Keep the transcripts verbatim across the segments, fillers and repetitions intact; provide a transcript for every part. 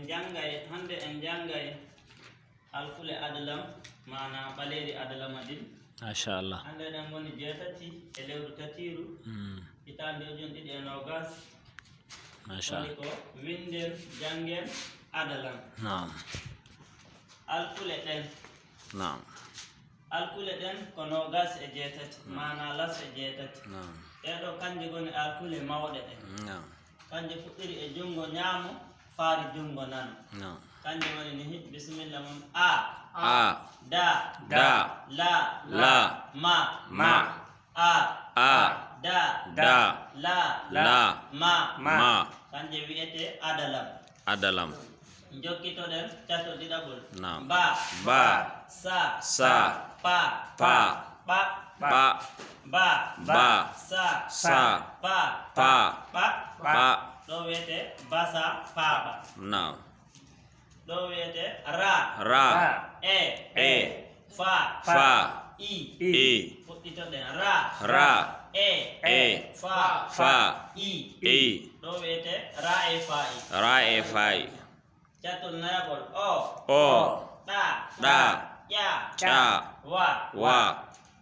Janngay, hannde en janngay alkule adalam, maanaa ɓaleeri adalama ɗin. Machallah. Hannde eɗen ngoni jeetati e lewru tatiiru, Mm. hitaande ujun ɗiɗi e noogas. Machallah. Woni ko winnden, janngen adalam. Naam. Alkule ɗen. Naam. Alkule ɗen ko noogas e jeetati, Mm. maanaa las e jeetati. Naam. Ɗee ɗoo kanje ngoni alkule mawɗe ɗen. Naam. Kanje fuɗɗiri e junngo ñaamo, faari junngo nano. Naam. Kanje woni nihi, bisimilla mon. A. A. Da. Da. La. La. Ma. Ma. A. A. Da. Da. La. La. Ma. Ma. Kanje wi'ete adalam. Adalam. Njokkitoɗen cato ɗiɗaɓol. Naam. Ba. Ba. Sa. Sa. Pa. Pa. Ɓa. Ɓa. Ba. Ba. Sa. Sa. Pa. Pa. Ɓa. Ɓa. Ɗo wiyete basa paɓa. Naam. Ɗo wiyete ra. Ra. E. E. Fa. Fa. I. I. Fuɗɗitoɗen ra. Ra. E. E. Fa. Fa. I. I. Ɗo wiyete ra e fa i. Ra e fa i. Catul nayaɓol. O. O. Ɗa. Ɗa. Ƴa. Ƴa. Wa. Wa.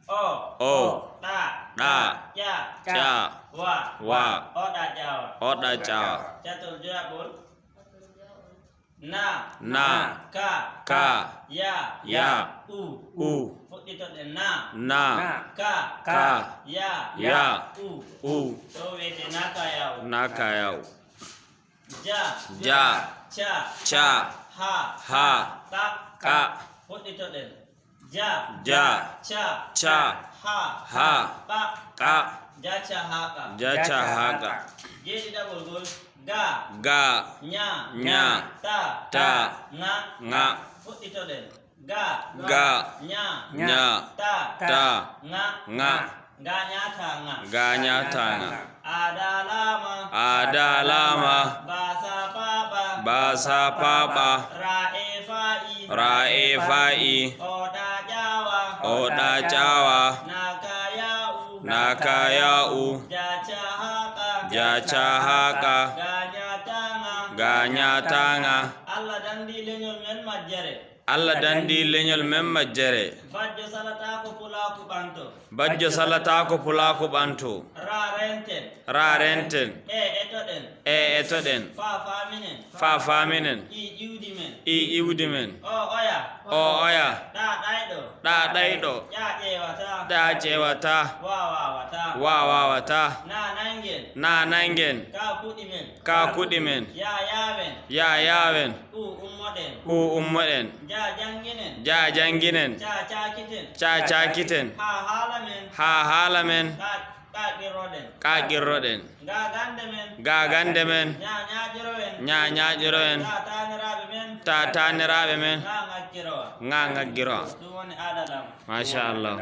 O. O. Ɗa. Ɗa. Ƴa. Ƴa. Wa. Wa. Oɗa ƴawa. Oɗa ƴawa. Catul joyaɓol. Na. Na. Ka. Ka. Ya. Ya. U. U. Fuɗɗitoɗen na. Na. Ka. Ka. Ya. Ya. U. U. Ɗo wiyete nakayaw. Nakayaw. Ja. Ja. Ca. Ca. Ha. Ha. Ka. Ka. Fuɗɗitoɗen. Ja. Ja. Ca. Ca. Ha. Ha. Ka. Ka. Ja ca ha ka. Ja ca ha ka. Jeeɗiɗaɓol ngol. Ga. Ga. Ña. Ña. Ta. Ta. Ŋa. Ŋa. Fuɗɗitoɗen. Ga. Ga. Ña. Ña. Ta. Ta. Ŋa. Ŋa. Gañata ŋa. Gañata ŋa. Adalama. Adalama. Basa paɓa. Basa paɓa. Ra e fa i. Ra e fa i. Oɗa ƴawa. Oɗa ƴawa. Naka ya u. Naka ya u. Ja ca ha ka. Ja ca ha ka. Gañata ŋa. Gañata ŋa. Allah dandi leñol men majjere. Allah dandi leñol men majjere. Bajjo salataako pulaaku ɓanto. Bajjo salataako pulaaku ɓanto. Ra renten. Ra renten. E etoɗen. E etoɗen. Fa faminen. Fa faminen. I iwdi men. I iwdi men. O oya. O oya. Ɗa ɗayɗo. Ɗa ɗayɗo. Ƴa ƴeewata. Ɗa ƴeewata. Wa wawata. Wa wawata. Na nangen. Na nangen. Ka kuɗi men. Ka kuɗi men. Ya yawen. Ya yawen. U ummoɗen. U ummoɗen. Ja jannginen. Ja jannginen. Ca cakiten. Ca cakiten. Ha haala men. Ha haala men. Qa-, qaqirroɗen. Qaqirroɗen. Ga gande men. Ga gande men. Ña ñaƴirowen. Ña ñaƴirowen. Ta taniraaɓe men. Ta taniraaɓe men. Ŋa ŋaggirowa. Ŋa ŋaggirowa. Ɗum woni adalama. Machallah.